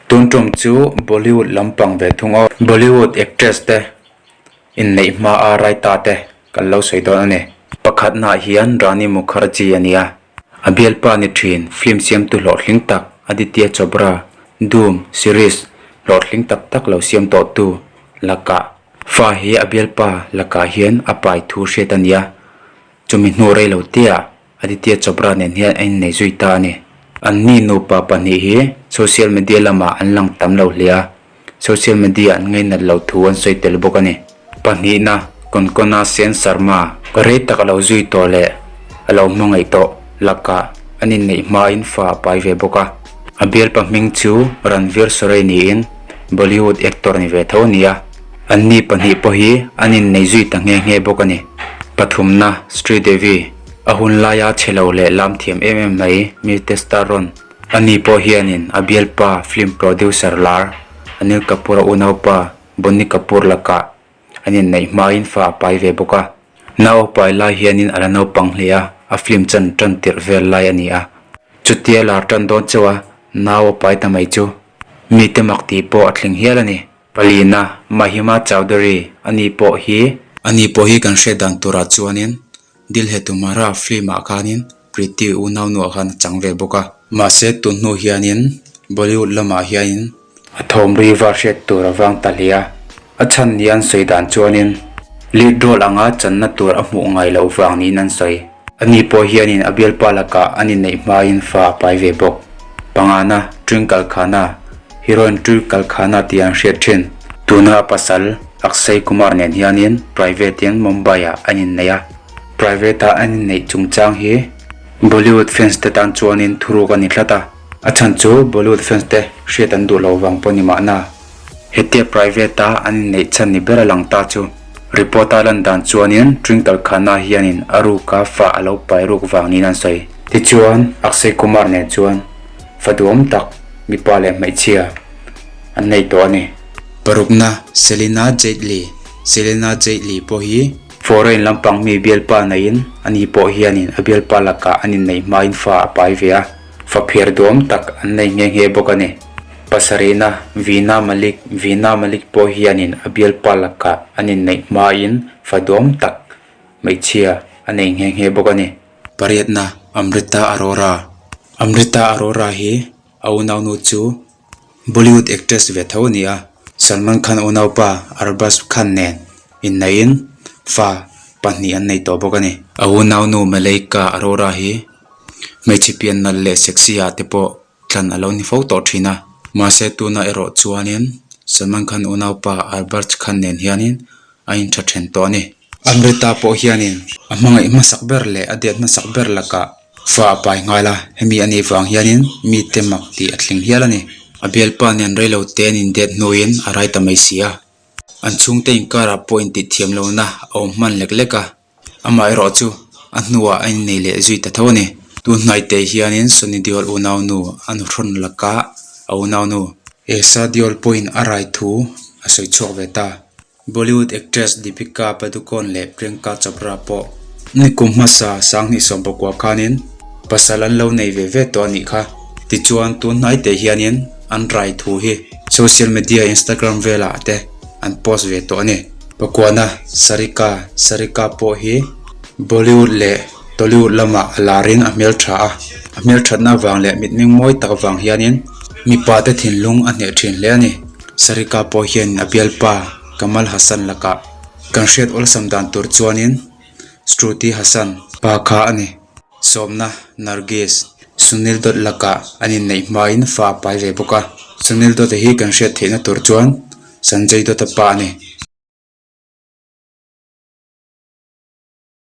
Tun tum chu Bollywood lampang ve thung aw. Bollywood actress te inneih hma a rai ta te kan lo sawi dawn a ni. Pakhatnaah hian Rani Mukherjee a ni a, a bialpa ni thin film siamtu hlawhtling tak Aditya Chopra, Dhoom series hlawhtling tak tak lo siam tawhtu lakah fa hi a bialpa lakah hian a pai thu hriat a ni a, chumi hnu reilo tea Aditya Chopra nen hian a innei zui ta a ni. Anni nupa pahnih hi social media lamah an lang tam lo hle a, social media an ngainat loh thu an sawi tel bawk a ni. Pahnihna, Konkona Sen Sharma rei tak a lo zui tawh leh a lo hmangaih tawh lakah an inneih hmain fa a pai ve bawk a. A bialpa hming chu Ranveer Shorey niin Bollywood actor ni ve tho a ni a. Anni pahnih pawh hi an innei zui ta nghe nghe bawk a ni. Pathumna, Sridevi, a hun laia chhe lo leh lam thiam em em mai mite star rawn. Ani pawh hianin a bialpa film producer lar Anil Kapoor-a unaupa Bonny Kapoor lakah an inneih hmain fa a pai ve bawk a. Nau a pai lai hianin a la naupang hle a, a film chan tan tirh vel lai a ni a. Chutia lar tan dawn chauh a, nau a pai ta mai chu mite mak tih pawh a thleng hial a ni. Palina, Mahima Chaudhary, ani pawh hi. Ani pawh hi kan hriat dan turah chuanin Dil Hai Tumhara film ah khanin Preeti unau nuah khan a chang ve bawk a. Mahse tun hnu hianin Bollywood lamah hianin. A thawm ri va hriat tur a vang ta hle a, a chhan ni an sawi dan chuanin lead role anga channa tur a hmuh ngai loh vang niin an sawi. Ani pawh hianin a bialpa lakah an inneih hmain fa a pai ve bawk. Pangana, Twinkle Khanna, Heroine Twinkle Khanna tih an hriat thin. Tuna a pasal Akshay Kumar nen hianin private in Mumbai ah an inneih a. Private a an inneih chungchang hi Bollywood fans te tan chuanin thuruk a ni tlat a. A chhan chu Bollywood fans te hriat an duh loh vang pawh ni mahna. Hetia private a an inneih chhan ni ber a lang ta chu report a lan dan chuanin Twinkle Khanna hianin a ruka fa a lo pai ruk vang niin an sawi. Tichuan Akshay Kumar nen chuan fa duhawm tak mipa leh hmeichhia an nei tawh a ni. Parukna Selina Jaitley Selina Jaitley pawh hi foreign lampang mi bialpa neiin ani pawh hianin a bialpa lakah an inneih hmain fa a pai ve a, fa phiar duhawm tak an nei nghe nghe bawk a ni. Pasarihna, Veena Malik, Veena Malik pawh hianin a bialpa lakah an inneih hmain fa duam tak hmeichhia a nei nghe nghe bawk a ni. Pariatna, Amrita Arora, Amrita Arora hi a unaunu chu Bollywood actress ve tho a ni a, Salman Khan unaupa Arbaaz Khan nen inneihin fa pahnih an nei tawh bawk a ni. A unaunu Malaika Arora hi hmeichhe pian nalh leh sexy ah te pawh thlan a lo ni fo tawh thin a. Mahse tuna erawh chuanin Salman Khan unaupa Arbaaz Khan nen hianin a intha then tawh a ni. Amrita pawh hianin a hmangaih hmasak ber leh a diat hmasak ber lakah fa a pai nghal a, hemi a nih vang hianin mite mak tih a thleng hial a ni. A bialpa nen reilo te an indet hnuin a rai ta mai si a, an chhungte inkarah pawh intihthiam lohna a awm hman lek lek a. Amaherawh chu a hnuah a innei leh zui ta tho a ni. Tun hnaite hianin Sunny Deol unaunu a nuhrawn lakah a unaunu Esha Deol pawhin a rai thu a sawi chhuak ve ta. Bollywood actress Deepika Padukone leh Priyanka Chopra pawh nikum hmasa sanghnih sawmpakua khanin pasal an lo nei ve ve tawh a nih kha. Tichuan tun hnaite hianin an rai thu hi social media Instagram velah te an post ve tawh a ni. Pakuana Sarika Sarika pawh hi Bollywood leh Tollywood lamah a larin a hmeltha a, a hmelthatna avang leh mitmeng mawi tak avang hianin mipa te thinlung a hneh thin hle a ni. Sarika pawh hianin a bialpa Kamal Haasan lakah kan hriat awlsam dan tur chuanin Shruti Haasan pa kha a ni. Sawmna Nargis Sunil Dutt lakah an inneih hmain fa a pai ve bawk a, Sunil Dutt-a hi kan hriat theihna tur chuan Sanjay Dutt-a pa a ni.